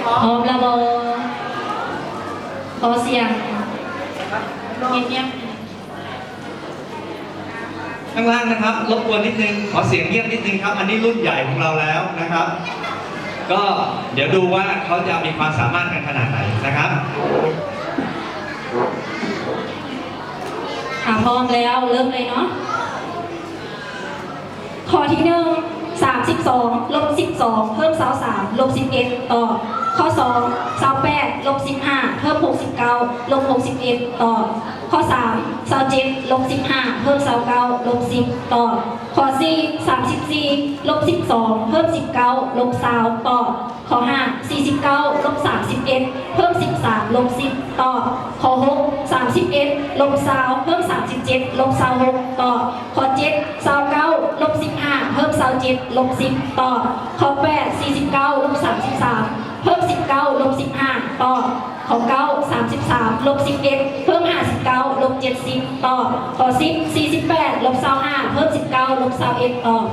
ພ້ອມແລ້ວບໍ່? ຂໍສຽງງຽບໆ ຂ້າງລ່າງນະຄັບ ລົບກວນນິດໜຶ່ງ ຂໍສຽງງຽບນິດໜຶ່ງຄັບ. ອັນນີ້ລຸ້ນໃຫຍ່ຂອງເຮົາແລ້ວນະຄັບ ກໍດຽວດູວ່າເຂົາຈະມີຄວາມສາມາດກັນຂະໜາດໃດນະຄັບ. ຖ້າພ້ອມແລ້ວ ເລີ່ມເລີຍເນາະ. ຂໍ້ທີໜຶ່ງ ສາມສິບສອງ ລົບສິບສອງ ເພີ່ມຊາວສາມ ລົບສິບເອັດ ຕອບ. ຂໍ້ສອງ ຊາວແປດ ລົບສິບຫ້າ ເພີ່ມຫົກສິບເກົ້າ ລົບຫົກສິບເອັດ ຕອບ. ຂໍ້ສາມ ຊາວເຈັດ ລົບສິບຫ້າ ເພີ່ມຊາວເກົ້າ ລົບສິບ ຕອບ. ຂໍ້ສີ່ ສາມສິບສີ່ ລົບສິບສອງ ເພີ່ມສິບເກົ້າ ລົບຊາວ ຕອບ. ຂໍ້ຫ້າ ສີ່ສິບເກົ້າ ລົບສາມສິບເອັດ ເພີ່ມສິບສາມ ລົບສິບ ຕອບ. ຂໍ້ຫົກ ສາມສິບເອັດ ລົບຊາວ ເພີ່ມສາມສິບເຈັດ ລົບຊາວຫົກ ຕອບ. ຂໍ້ເຈັດ ຊາວເກົ້າ ລົບສິບຫ້າ ເພີ່ມຊາວເຈັດ ລົບສິບ ຕອບ. ຂໍ້ແປດ ສີ່ສິບເກົ້າ ລົບສາມສິບສາມ ເພີ່ມສິບເກົ້າ ລົບສິບຫ້າ ຕອບ. ຂໍ້ເກົ້າ ສາມສິບສາມ ລົບສິບເອັດ ເພີ່ມຫ້າສິບເກົ້າ ລົບເຈັດສິບ ຕອບ. ຂໍ້ສິບ ສີ່ສິບແປດ ລົບຊາວຫ້າ ເພີ່ມສິບເກົ້າ ລົບຊາວເອັດ ຕອບ.